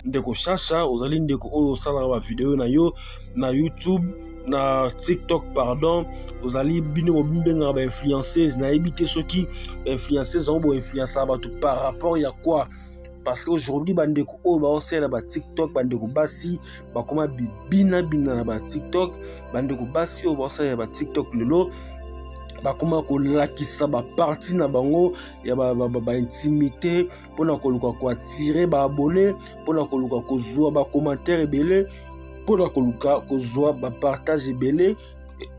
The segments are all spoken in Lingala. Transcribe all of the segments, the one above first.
Ndeko Shasha, ozali ndeko oyo osalaka ba video na yo na YouTube, na TikTok, pardon. Ozali bino bobengaka ba influenceuse, nayebi te soki ba influenceuse yango bo influenceaka bato par rapport ya quoi? Parce que aujourd'hui bandeko oyo baosala ba TikTok, bandeko basi bakoma bibina bina na ba TikTok, bandeko basi oyo baosala ba TikTok lelo bakoma kolakisa ba partie na bango ya ba intimité mpona koluka koattire ba abonné, mpona koluka kozwa ba commentaire ebele, mpona koluka kozwa ba partage ebele.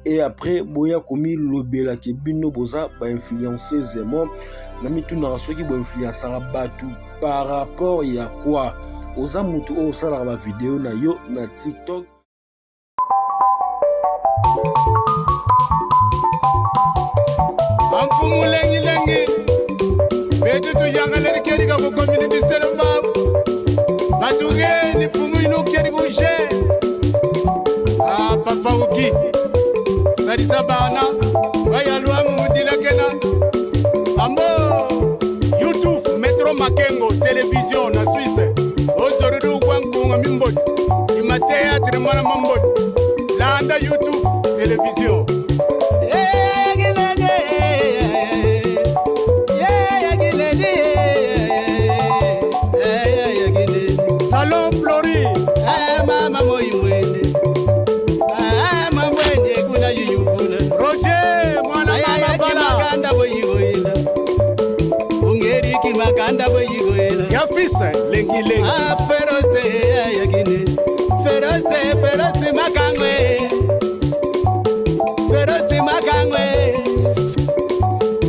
Et après boya komilobela ke bino boza ba influenceuse. Mo na mitunaka soki bo influenceaka bato par rapport ya quoi? Oza mutu oyo osalaka ba video na yo na TikTok. Amfumu lengi lengi betu tuyangaleri kerika ku community selembao batuge ni mfumu inu keri kuje ah papa uki salisa bana bayalwa mumudilakena ambo YouTube Metro Makengo television na Suisse ozorudu gwankunga mimboti ima théâtre mwana mamboti landa YouTube television. Salon Flori. Roger mwana mama bala ya fils lengi lengi. Feroce Makangwe, Feroce Makangwe,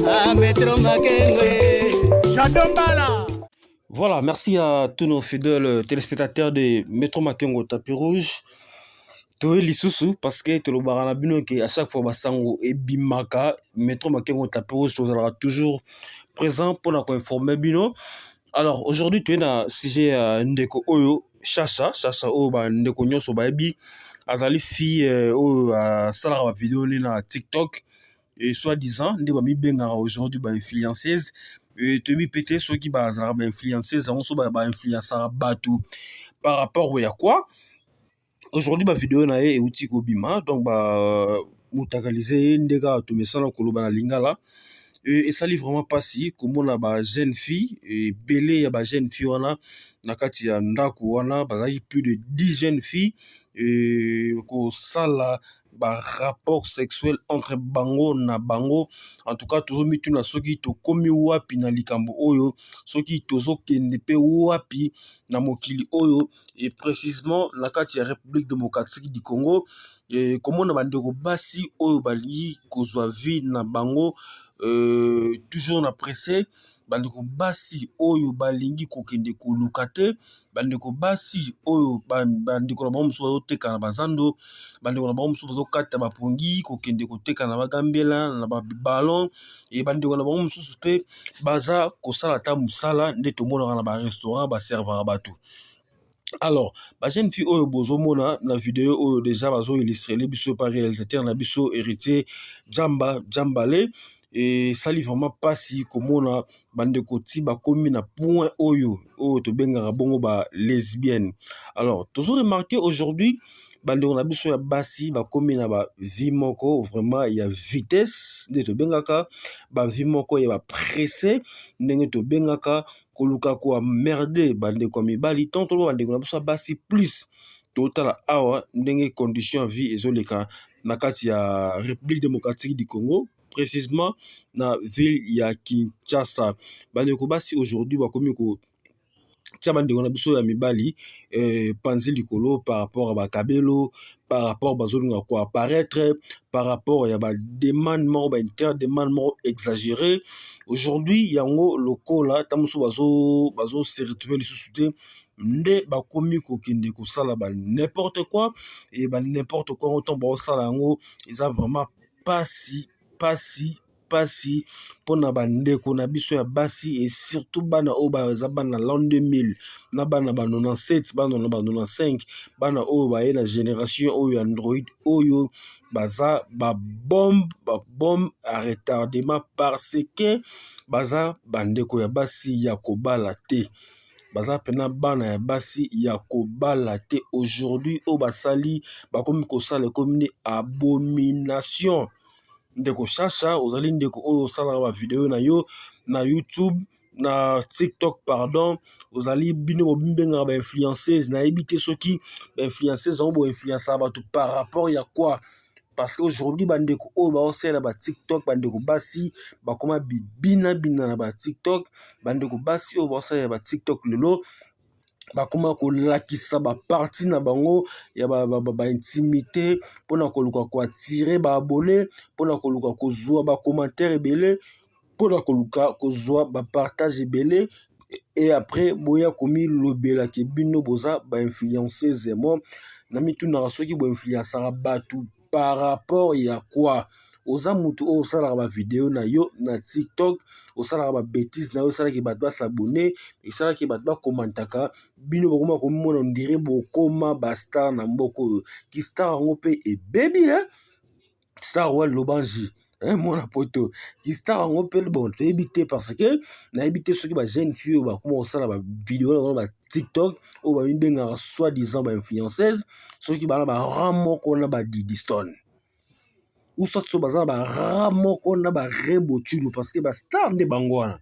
ah Metro Makengwe. Shadombala. Voilà, merci à tous nos fidèles téléspectateurs de Metro Makengo Tapis Rouge. Toye lisusu parce que tolobaka na bino ke à chaque fois basango ebimaka Metro Makengo Tapis Rouge tozalaka toujours présent mpona koinformer bino. Alors aujourd'hui toye na sujet ya ndeko oyo Shasha, Shasha oyo bandeko nyonso bayebi, azali fille oyo asalaka ba video ne na TikTok et soi-disant nde bamibengaka aujourd'hui ba influenceuse. Toyebi pe te soki bazalaka ba influenceuse yango so ba influenceaka bato par rapport ya quoi. Aujourd'hui ba video na ye euti kobima, donc ba mutakalize ye nde kaka tomesana koloba na lingala. Esali vraiment mpasi komona ba jeune fille ebele ya ba jeune fille wana na kati ya ndako wana, bazalaki plus de 10 jeunes filles kosala ba rapport sexuel entre bango na bango. En tout cas tozomituna soki tokomi wapi na likambo oyo, soki tozokende pe wapi na mokili oyo, et précisément na kati ya République démocratique du Congo. Komona bandeko basi oyo balingi kozwa vie na bango toujours na pressé, bandeko basi oyo balingi kokende koluka te, bandeko basi oyo bandeko na bango mosusu bazoteka na bazando, bandeko na bango mosusu bazokata bapongi kokende koteka na bagambela na baballon, e bandeko na bango mosusu mpe baza kosala ata mosala nde tomonaka na barestaurant baservaka bato. Alors ba jeune fille oyo bozomona na video oyo déjà bazo illustrer biso par réalisateur na biso Héritier Jamba Jambale, esali vraiment pasi komona bandeko ti bakomi na point oyo oyo tobengaka bongo ba lesbienne. Alors tozo remarquer aujourd'hui bandeko na biso ya basi bakomi na ba vie moko vraiment ya vitesse nde tobengaka ba vie moko ya ba pressé ndenge tobengaka koluka koemmerde bandeko ya mibali tant toloba bandeko na biso ya basi plus totala awa ndenge condition ya vie ezoleka na kati ya République démocratique du Congo, précisément na ville ya Kinshasa. Bandeko basi aujourd'hui bakomi ko tia bandeko na biso ya mibali panzi likolo par rapport à bakabelo, par rapport bazolinga ko apparaître, par rapport ya ba demande moko ba interdemande moko exagéré. Aujourd'hui yango lokola ta mosusu bazo se retrouver lisusu te nde bakomi kokende kosala ba n'importe quoi, et ba n'importe quoi autant baosala yango eza vraiment pasi pasi pasi mpona bandeko na biso ya basi, et surtout bana oyo baza bana l'an 2000 na bana ba 97, bana na ba 95, bana oyo baye na génération oyo Android oyo baza ba bombe, ba bombe à retardement parce que baza bandeko ya basi ya kobala te. Baza mpena bana ya basi ya kobala te. Aujourd'hui oyo basali bakomi kosala ekomi nde abomination. Ndeko Shasha, ozali ndeko oyo osalaka ba video na yo na YouTube, na TikTok, pardon, ozali bino bobengaka ba influenceuse. Nayebi te soki ba influenceuse yango bo influenceaka bato par rapport ya quoi, parce que aujourd'hui bandeko oyo baosalela ba TikTok, bandeko basi bakoma bibina bina na ba TikTok. Bandeko basi oyo baosalela ba TikTok lelo bakoma kolakisa ba partie na bango ya ba intimité mpona koluka ko attirer ba abonnés, mpona koluka kozwa ba commentaire ebele, mpona koluka kozwa ba partage ebele. Et après boya komilobelaka bino boza ba influenceuse. Mo na mitunaka soki bo influençaka bato par rapport ya quoi. Oza mutu oyo osalaka ba video na yo na TikTok, osalaka ba bêtises na yo, osalaki bato ba s'abonner, esalaki bato bakomantaka bino. Bokoma komimona on dirait bokoma ba star na mboka oyo. Ki star yango mpe ebebi, eh? Star wa lobanji, mwana poto, ki star yango mpe bon, toyebi te, parce que nayebi te soki ba jeune fille oyo bakoma kosala ba video na bango ba TikTok, oyo bamibengaka soi-disant ba influenceuse, soki bana ba rang moko na ba Didi Stone ou soit so baza na ba rang moko na ba Rebo Tchulo, parce que ba star nde bango wana.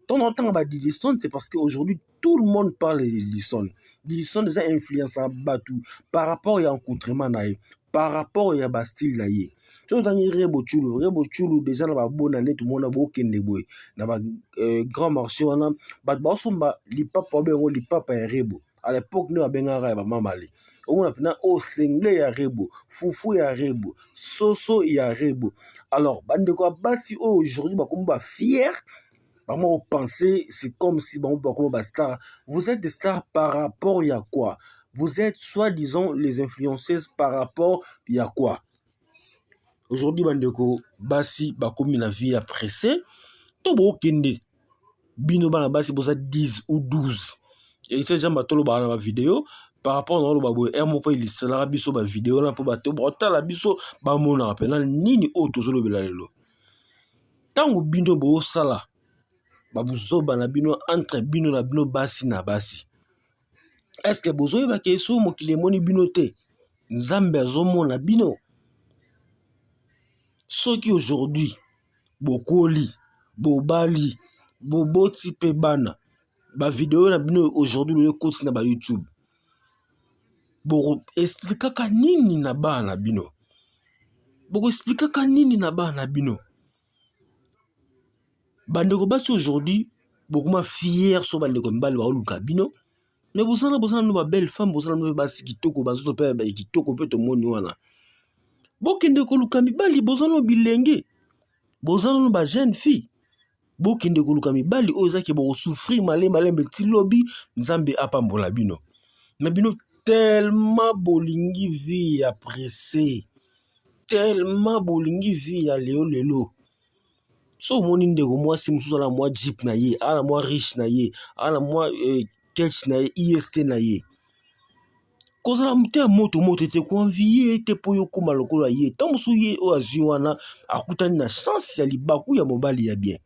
Ntango otanga ba Didi Stone, c'est parce que aujourd'hui tout le monde parle de Didi Stone. Didi Stone eza influence ya bato par rapport ya accoutrement na ye, par rapport ya ba style na ye. Soki otangi Rebo Tchulo, Rebo Tchulo déjà na babona nde tomona bokende boye na ba grand marché wana, bato baosomba lipapa, babengango lipapa ya Rebo. À l'époque nde babengaka ya bamamale. Omona mpena oyo sengle ya Rebo, fufu ya Rebo, soso ya Rebo. Alors bandeko ya basi oyo aujourd'hui bakomi ba fier, bango penser c'est comme si bango bakoma ba star. Vous êtes des stars par rapport ya quoi? Vous êtes soi-disant les influenceuses par rapport ya quoi? Aujourd'hui bandeko basi bakomi na vie ya pressé. To bokende bino bana basi boza 10 ou 12 ete jambe tolobaka na ba video par rapport na oloba boye. Ere moko elisalaka biso ba video wana mpo bato baotala biso bamonaka mpena nini oyo tozolobela lelo. Ntango bino bosala babuzoba na bino entre bino na bino basi na basi, est-ce bozoyebaka so mokili emoni bino te, Nzambe azomona bino? Soki aujourd'hui bokoli, bobali, boboti mpe bana, ba video na bino aujourd'hui lelo ekoti na ba YouTube, bokoexplikaka nini na bana na bino? Bokoexplikaka nini na bana na bino? Bandeko basi, aujourd'hui bokoma fier so bandeko mibali baoluka bino, mais bozala no ba belle femme, bozala no basi kitoko, banzoto mpe kitoko mpe tomoni wana. Bokende koluka mibali, boza no bilenge, boza nano ba jeune fille. Bokende koluka mibali oyo ezaki boko souffrir malembe malembe ti lobi Nzambe apambola bino. Mais bino tellement bolingi vie ya pressé, tellement bolingi vie ya leo lelo. So omoni ndeko mwasi mosusu ana mwa jeep na ye, ana mwa riche na ye, ana mwa ketch na ye, ist na ye, kozala motema moto moto ete ko envier ete mpo yo okóma lokola ye. Ntango mosusu ye oyo azwi wana akutani na chance ya libaku ya mobali ya bien.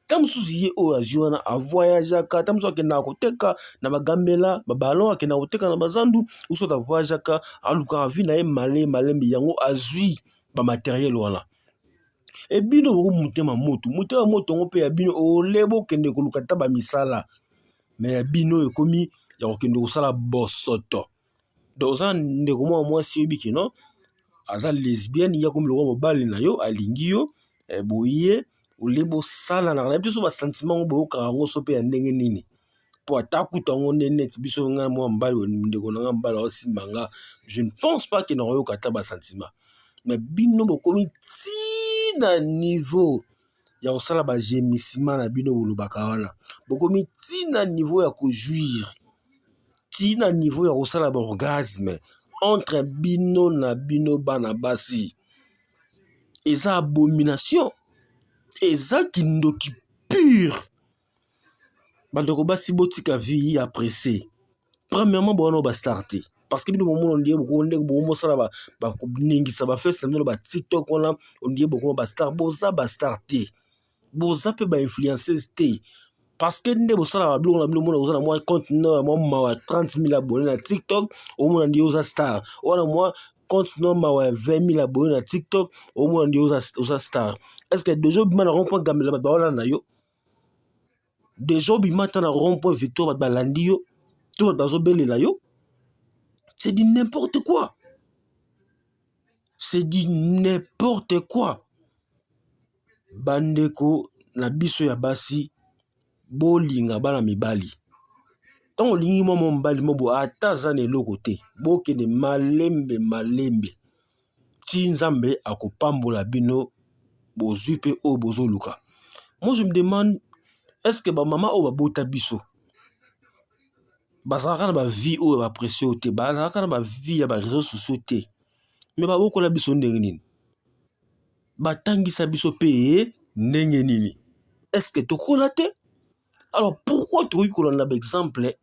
Ntango mosusu ye oyo azwi wana avoyageaka, ntango mosusu akendaka koteka na bagambela babalon, akendaka koteka na bazandu, usoki avoyageaka, alukaka vie na ye malembe malembe, yango azwi ba matériel wana. Ebino boko motema moto, motema moto yango mpe ya bino ole bokende koluka ata bamisala, mais ya bino ekomi ya kokende kosala bosoto. Donc oza ndeko mwa mwasi, oyebi kino aza lesbienne, ye akomi lokola mobali na yo, alingi yo boye ole bosalanaka na biso ba sentiment yango boyokaka yango so mpe ya ndenge nini? Mpo ata kuta yango nde neti biso, ngai mwa mobali, ndeko na ngai mobali aosimba nga, je ne pense pas ke na koyoka ata ba sentiment. Mais bino bokomi ti na niveau ya kosala ba gémissement na bino bolobaka wana, bokomi ti na niveau ya ko jouir, ti na niveau ya kosala ba orgasme entre bino na bino bana basi. Eza abomination, eza kindoki pure. Bandeko basi, botika vie ya pressé. Premièrement, bowana ba star te, parce que bino bomona on dirait boko ndenge bokomosala, bakoningisa ba fesses na bino ba TikTok wana, on dirait bokoma ba star. Boza ba star te, boza mpe ba influenceuse te. Parce que nde bosalaka biloko na bino, omona oza na mwa compte no ya mwa mawa ya 30 000 abonné na TikTok, omona nde oza star. Wana mwa compte no mawa ya 20 000 abonné na TikTok, omona nde oza star. Est ce que déjà obima na rond point Gambela, bato baolanda na yo? Déjà obima ata na rond point Victor, bato balandi yo to bato bazobelela yo? C'est du n'importe quoi, c'est du n'importe quoi. Bandeko na biso ya basi, bolinga bana mibali. Ntango olingi mwa mobali mo ata aza na eloko te, bokende malembe malembe ti Nzambe akopambola bino, bozwi mpe oyo bozoluka. Moi, je me demande, est ce que bamama oyo babota biso bazalaka na bavie oyo bapression te, bazalaka na bavie ya baréseaux sociaux te, mais babokola biso ndenge nini? Batangisa biso mpe ndenge nini? Est ce que tokola te? Alors pourquoi tokoki kolanda baexemple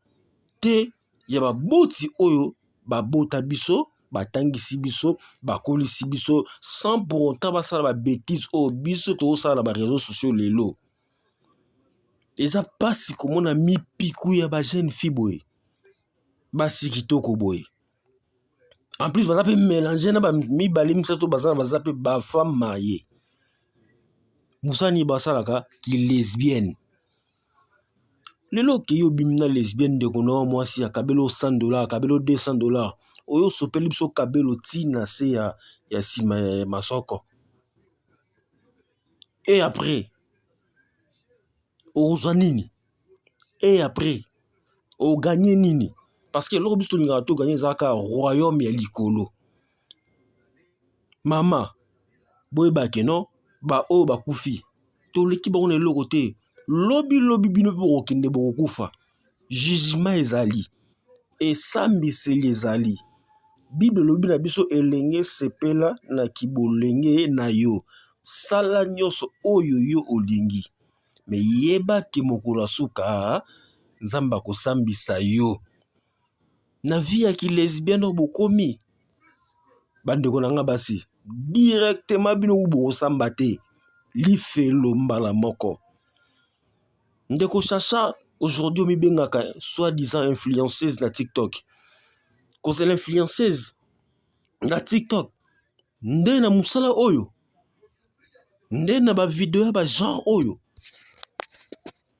te ya baboti oyo babota biso, batangisi biso, bakolisi biso, sans pour autant basala babêtises oyo biso tozosala na baréseaux sociaux lelo? Eza mpasi komona mipiku ya bajeune fille boye, basi kitoko boye, en plus baza mpe mélange na bamibale misato, baza mpe bafemme mariée. Mosala nini basalaka? Kilesbienne. Lelo okei, obimi na lesbienne, ndeko na yo mwasi, akabeli 100 $, akabeli 200 $, oyo osopeli biso kabelo ntina se ya nsima ya masoko. Et après okozwa nini? Et après ogagner nini? Parce que eloko biso tolingaka togagner ezalaka royaume ya likolo. Mama, boyebake no baoyo bakufi, toleki bango na eloko te. Lobi lobi bino mpe bokokende, bokokufa. Jugement ezali, esambiseli ezali. Bible elobi na biso: elenge, sepela na kibolenge na yo, sala nyonso oyo yo olingi, mais yeba ke mokolo ya suka Nzambe akosambisa yo na vie ya kilesbienne oyo bokomi. Bandeko na nga basi, directement bino bokosamba te, lifelo mbala moko. Ndeko Chacha, aujourd'hui omibengaka soi-disant influenceuse na TikTok. Kozala influenceuse na TikTok nde na mosala oyo, nde na bavideo ya bagenre oyo,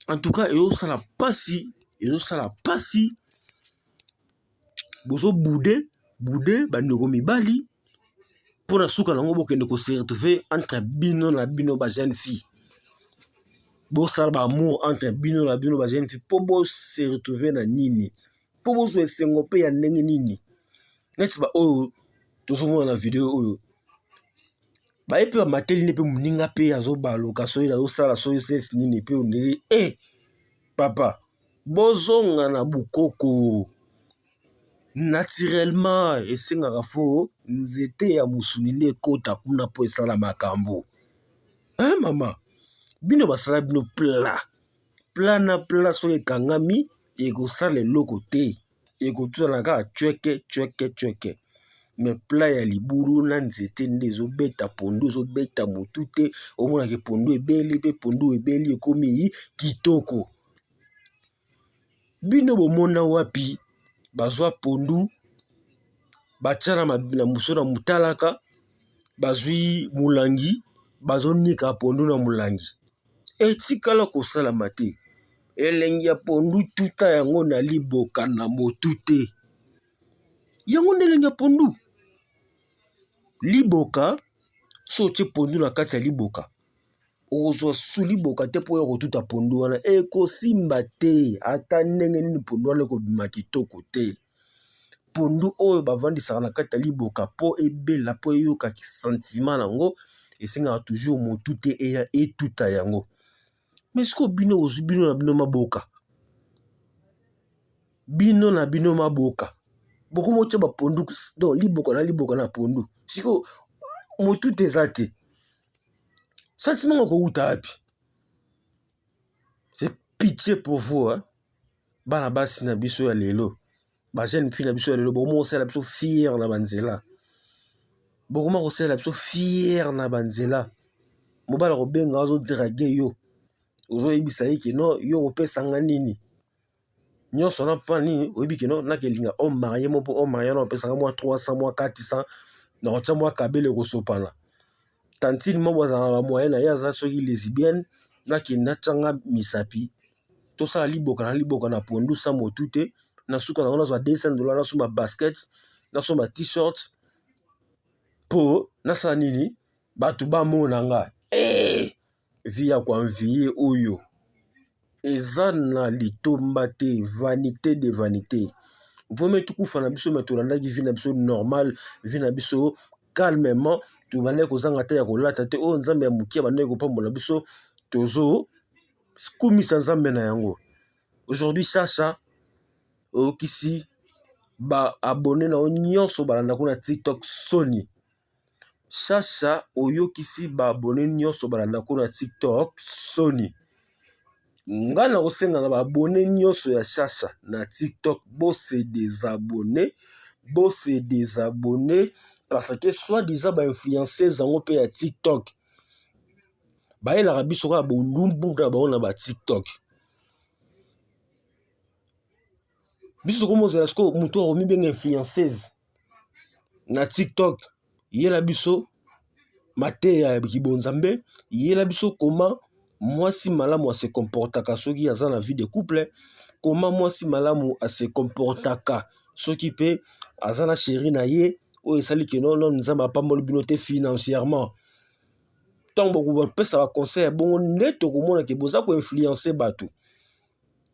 en tout cas ezosala mpasi, ezosala mpasi. Bozobouder bouder bandeko mibali, mpona suka nango bokende kose retrouver entre bino na bino bajeune fille, bosala baamour entre bino na bino bajeune fille, mpo bose retrouver na nini? Mpo bozwa esengo mpe ya ndenge nini? Neti baoyo tozomona na video oyo, baye mpe bamateli nde mpe moninga mpe azobaluka, soki azosala soki sesi nini mpe ondenge e papa. Bozonga na bukoko naturellement. Esengaka fo nzete ya mosuni nde ekota kuna mpo esala makambo. Mama, bino basala bino plat plat na plat, soki ekangami ekosala eloko te, ekotutana kaka cweke cweke cweke. Mais plat ya libulu na nzete nde ezobeta pondu, ezobeta motu te. Omonaka pondu ebeli mpe pondu ebeli, ekomi kitoko. Bino bomona wapi bazwa pondu, batia na moso na motalaka, bazwi molangi, bazonika pondu na molangi? Etikala kosalama te. Elengi ya pondu, tuta yango na liboka na motu te, yango nde elengi ya pondu. Liboka, so otie pondu na kati ya liboka, okozwa su liboka te mpo oya kotuta pondu wana, ekosimba te. Ata ndenge nini, pondu wana ekobima kitoko te. Pondu oyo bavandisaka na kati ya liboka mpo ebela, mpo eyoka sentiment yango, esengaka toujours motu te eya etuta yango. Mais sikoyo bino ozwi bino na bino maboka, bino na bino maboka, bokomi otia bapondu, donc liboka na liboka na pondu. Sikoyo motu te eza te, sentiment ngo kowuta wapi? C'est pitié pour vous, hein? Bana basi na biso ya lelo, bajeune fille na biso ya lelo, bokoma kosala biso fier na banzela, bokoma kosalela biso fier na banzela. Mobali akobenga, azodraguer yo. Ozoyebisa ye ke non, yo okopesa nga nini? Nyonso wana mpo nini? Oyebi ke non, nakelinga homme marié mo, mpo homme marié wana opesaka mwa 300, mwa 400, na kotya mwa kabele ekosopana. Tantine moko azala na bamoyen na ye, aza soki lesbienne, nakende natyanga misapi, tosala liboka na liboka na pondu sa motu te. Na suka nango nazwa 200 $, nasomba basket, nasomba t-shirt, mpo nasala nini? Bato bamona nga. Eh! Vie ya koenvier oyo eza na litomba te, vanité de vanité. Vraiment tokufa na biso, me tolandaki vie na biso normal, vie na biso calmement, tobandaki kozanga te ya kolata te. Oyo Nzambe ya moke abandaki kopambola biso, tozo kumisa Nzambe na yango. Aujourd'hui, Chacha, oyokisi ba abonné na yo nyonso balanda kuna TikTok soni. Chacha, oyokisi ba abonné nyonso balanda kuna TikTok soni. Ngai na kosenga na ba abonné nyonso ya Chacha na TikTok, bose désabonner, bose désabonner, parce que soi-disant ba influenceuse yango mpe ya TikTok bayelaka biso kaka bolumbu na bango na ba TikTok. Biso tokomozela sikoyo motu akomibenga influenceuse na TikTok, yela biso mateya ya kibonzambe, yela biso koma mwasi malamu ase comportaka soki aza na vie de couple, koma mwasi malamu ase comportaka soki mpe aza na chéri na ye, oyo esali ke nono Nzambe apamboli bino te financièrement. Ntango bokopesa baconseil ya bongo, nde tokomona ke boza koinfluence bato.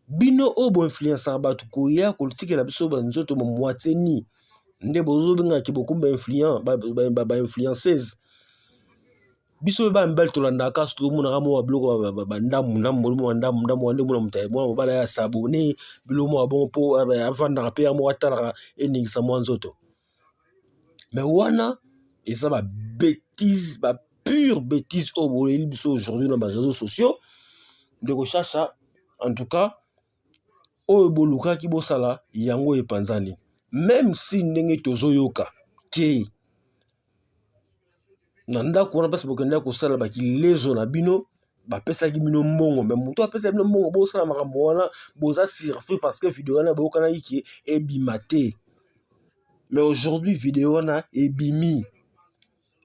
Bino oyo boinfluensaka bato koya kotikela biso banzoto moitié ni, nde bozobengaka bokomi bainfluenceuse. Biso mpe bana mibali tolandaka, so tomonaka mwa biloko bandambu ndambu, mwa ndambu ndambu wana, nde mona moto mwana mobali aya s'abonner biloko mwa bongo, mpo avandaka mpe ya moko atalaka, eningisa mwa nzoto. Mais wana eza ba bêtise, ba pure bêtise oyo boyeli biso aujourd'hui na ba réseaux sociaux. Ndeko Chacha, en tout cas, oyo bolukaki bosala yango epanzani, même si ndenge tozoyoka ke na ndako wana mpasi bokendaki kosala bakilezo na bino, bapesaki bino mbongo. Me moto apesaki bino mbongo bosala makambo wana, boza surpris parce que video wana boyokanaki ke ebima te. Mais aujourd'hui video wana ebimi.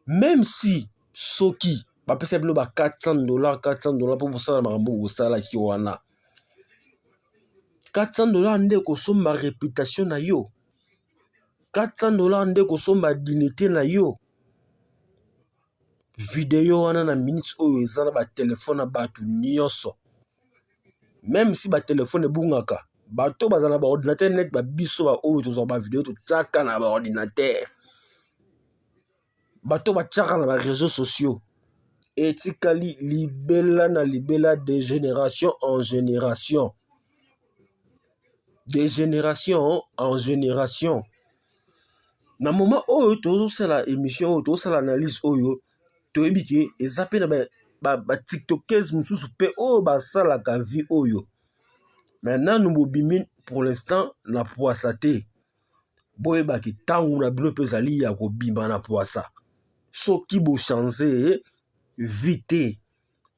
Même si soki bapesa bino ba 400 $, 400 $ mpo bosala makambo bosalaki wana, 400 $ nde kosomba réputation na yo? 400 $ nde kosomba dignité na yo? Video wana na minute oyo eza na batelefone na bato nyonso. Même si batelefone ebungaka, bato baza na baordinateur net, babiso baoyo tozwa bavideo totiaka na baordinateur, bato batiaka na baréseaux sociaux, etikali libela na libela, de génération en génération, de génération en génération. Na moment oyo tozosala émission oyo, tozosala analyse oyo, toyebi ke eza mpe na batiktokese mosusu mpe oyo basalaka vie oyo, mais nanu bobimi pour l'instant na poisa te. Boyebaki ntango na bino mpe ezali ya kobima na poisa soki bochange vie te,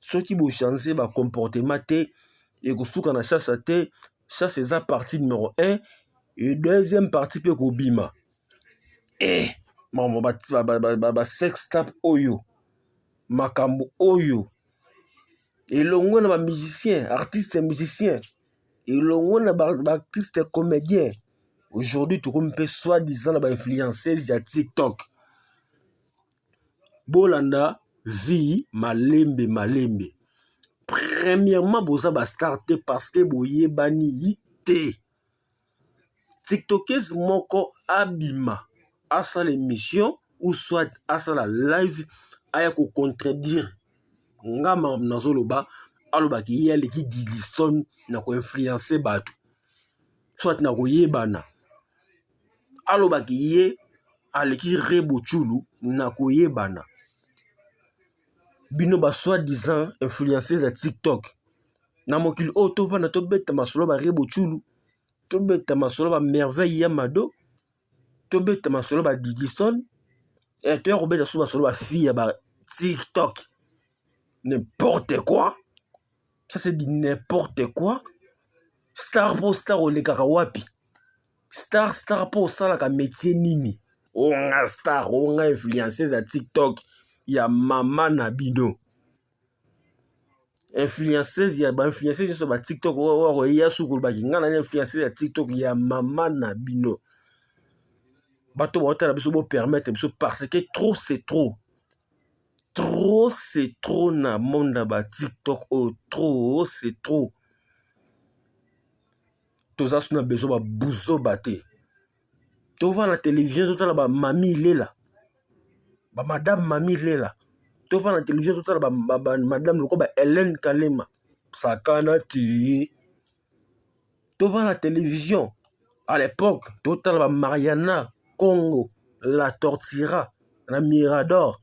soki bochange bacomportement te. Ekosuka na Chacha te. Chacha eza partie numéro 1 et deuxième partie mpe kobima. E makambo ba sextape oyo, makambo oyo elongwe na bamusicien, artiste musicien, elongwe na baartiste comédien, aujourd'hui tokomi mpe soi-disant na bainfluenceuse ya TikTok. Bolanda vie malembe malembe. Premièrement, boza bastar te parce que boyebani te. Tiktokese moko abima, asala émission ou soit asala live, aya kocontredire nga makambo nazoloba, alobaki ye aleki Didistone na koinfluence bato, soit na koyebana, alobaki ye aleki Rebo Tshulu na koyebana. Bino ba soi-disant influenceuse ya TikTok na mokili oyo, tovanda tobeta masolo ba Rebo Tshulu, tobeta masolo ba Merveille ya Mado, tobeta masolo ba Didistone, toya kobeta so masolo bafille ya ba TikTok. N'importe quoi. Ça c'est du n'importe quoi. Star mpo star olekaka wapi? Star star mpo osalaka métier nini? Onga star, onga influenceuse ya TikTok ya mama na bino. Influenceuse ya ba influenceuse nyonso ba TikTok oyo akoya suku olobaki nga na influenceuse ya TikTok ya mama na bino. Bato baotala biso bo permettre biso parce que trop c'est trop. Trop c'est trop na monde ya ba TikTok oyo trop c'est trop. Toza suna besoin ba buzoba te. Tova na télévision totala ba mami lela. Ba madame mami lela. Tova na télévision totala ba, ba, ba madame lokola ba Hélène Kalema. Sakana ti. Tova na télévision à l'époque totala ba Mariana Congo la Tortira na Mirador.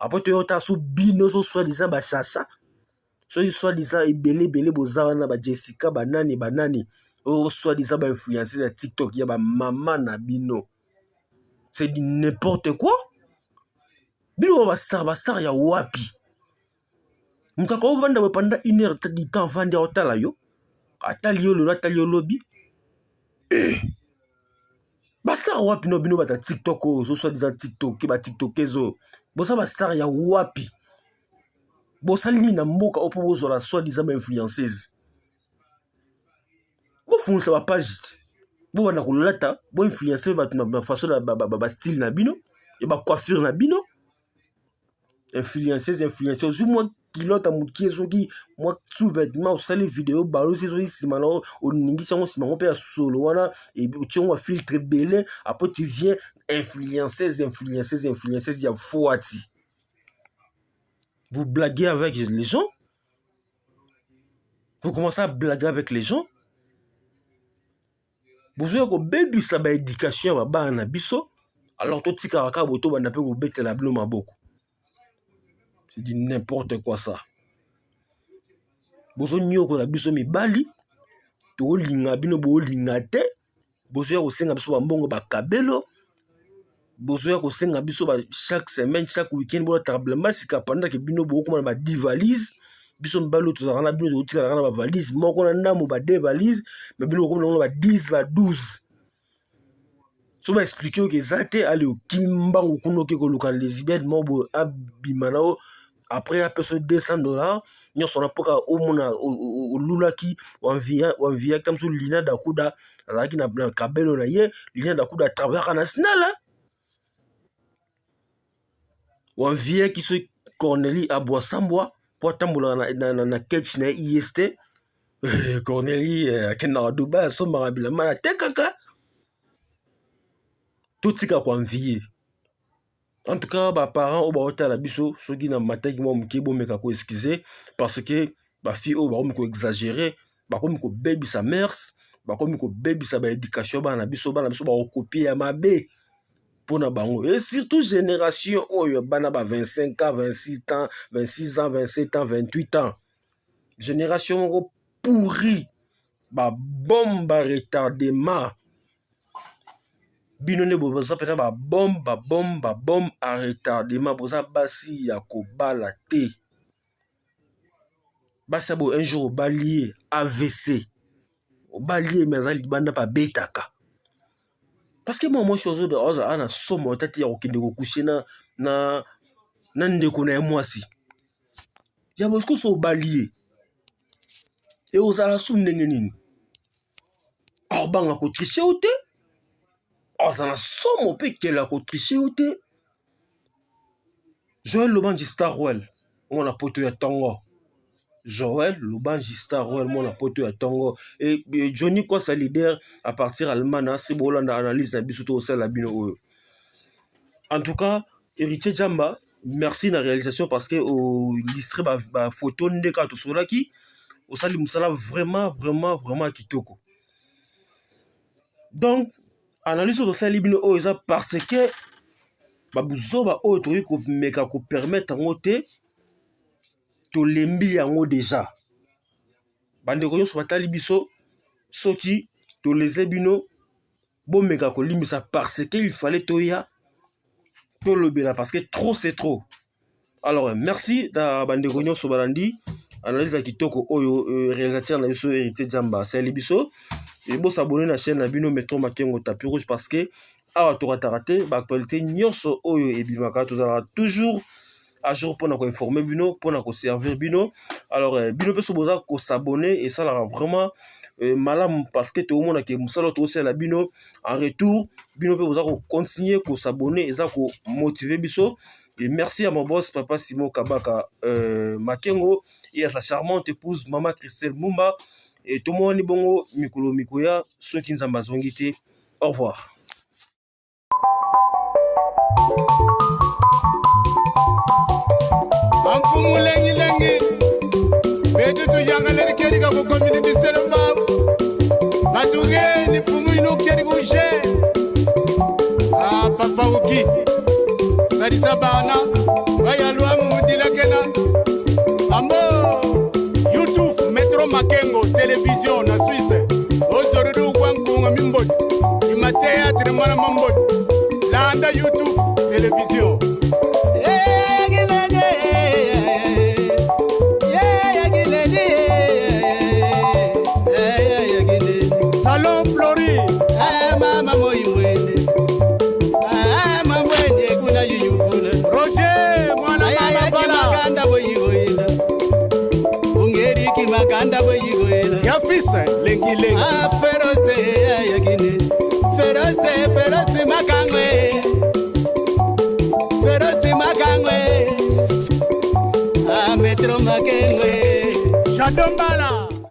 Après toyota su bino so soi-disant ba chacha. Soki soi-disant ebele ebele boza wana ba Jessica ba nani ba nani oyo soi-disant ba influenceuse ya TikTok ya ba mama na bino. C'est du n'importe quoi. Bino ba star ba star ya wapi? Moto akovanda boye pendant une heure du temps avandi aotala yo. Atali yo lelo atali yo lobi. Eh! Ba star wapi no bino bata TikTok oyo so soi-disant TikTok ba TikTokers oyo. Boza ba star ya wapi? Bosali nini na mboka oyo mpo bozwala soi-disant ba influenceuse? Bofungisa ba page bobanda kolata bo influencer bato na façon na ba style na bino ya ba coiffure na bino. Influenceuse influenceuse ozwi mwa culotte ya mokie soki mwa sous-vêtement osali video balusi soki nsima na oningisi yango nsima yango mpe ya solo wana otie yango filtre ebele après tu viens influenceuse influenceuse influenceuse ya fuati. Vous blaguez avec les gens. Vous commencez à blaguer avec les gens. Bozoya kobebisa ba éducation ya bana na biso. Alors totikaka kaka boye tobanda mpe kobetela bino maboko. C'est du n'importe quoi ça. Bozonyokola biso mibali, tolinga bino bolinga te. Bozoya kosenga biso bambongo bakabelo. Bozoya kosenga biso ba chaque semaine, chaque week-end bolataka bilamba sika pendant que bino bokoma na ba 10 valises. Biso mibali oyo tozalaka na bino totikalaka na ba valise moko na ndambo ba 2 valises, mais bino bokoma na ba 10 ba 12. So ba expliquer oyo eza te, allez okimi mbangu kuna oke koluka lesbienne moko boye abima na yo après apesa $200 nyonso wana mpoka omona olulaki wanviaki ta mosusu Lina Dakuda azalaki na kabelo na ye. Lina Dakuda atravaillaka na SNEL. Wanviaki soki Cornelie Abwasambwa mpo atambolaka na ketch na ye IST. Cornelie akendaka Dubai asombaka bilamba na tekaka. Totika koenvier. En tout cas, ba parents oyo baotala biso soki na mataki mwa moke bomeka ko excuser parce que ba fille oyo bakomi ko exagérer, bakomi kobebisa mœurs, bakomi kobebisa ba éducation bana na biso, bana biso bakokopie ya mabe mpona bango. Et surtout génération oyo bana ba 25 ans, 26 ans, 26 ans, 27 ans, 28 ans. Génération moko pourri, ba bombe à retardement. Bino nde boza mpenza ba bombe, ba bombe, ba bombe à retardement. Boza basi ya kobala te. Basi ya boye un jour obali ye AVC. Obali ye mais aza libanda mpe abetaka. Parce que mwa mwasi ozo na somo ata te ya kokende kokushe na ndeko na ye mwasi. Ya boye soki obali ye ekozala su ndenge nini? Akobanga kotriche yo te, aza na somo mpe kela kotriche yo te. Joël Lobanji Starwell, mwana poto ya tongo. Joël Lobanji Starwell, mwana poto ya tongo. Et Johnny Kwasa leader à partir Allemagne, c'est bolanda analyse na biso to osala bino oyo. En tout cas, Héritier Jamba, merci na réalisation parce que au illustré ba photo ndeka to solaki osali musala vraiment vraiment vraiment kitoko. Donc analyse oyo tosali bino oyo eza parce que ba buzoba oyo tokoki komeka ko permettre yango te, tolembi yango déjà. Bandeko nyonso batali biso soki toleze bino bomeka kolimbisa parce que il fallait toya tolobela parce que trop c'est trop. Alors merci na bandeko nyonso balandi. Analyse ya kitoko oyo euh, réalisateur na biso Héritier Jamba asaleli biso. Et bo s'abonner na chaîne na bino Metro Makengo Tapis Rouge parce que awa torataka te ba actualité nyonso oyo ebimaka, tozalaka toujours à jour mpona koinforme bino, mpona koservir bino. Alors euh, bino mpe so boza kosabonne, esalaka vraiment euh, malamu parce que toomona ke mosala oyo tokosalela bino en retour, bino mpe boza kocontinue kosabonne, eza komotive biso. Et merci à mon boss papa Simon Kabaka euh, Makengo et à sa charmante épouse maman Christelle Mumba. Et tomoni bongo mikolo mikoya soki Nzambe azongi te. Au revoir. Amfumu lengilengi betu tuyangaleri kerika kukomini biselomba batugeni mfumu ino keri kushe ah, papa uki salisa bana bayalwamu mudilakena ambo youtube Metro Makengo Television na Suisse ozorudu gwankunga mimbodi imateatre mwana mambodi landa YouTube Television. Salon Flori. Mama moimwene mambwene kuna yuyuvula Roger mwana mama bala Makanda boyigoyela ungeriki makanda boyigoyela ya fils lengi lengi. Ah, ferose yakine ferose ferose makangwe ferose makangwe ah, Metro Makengwe. Shadombala.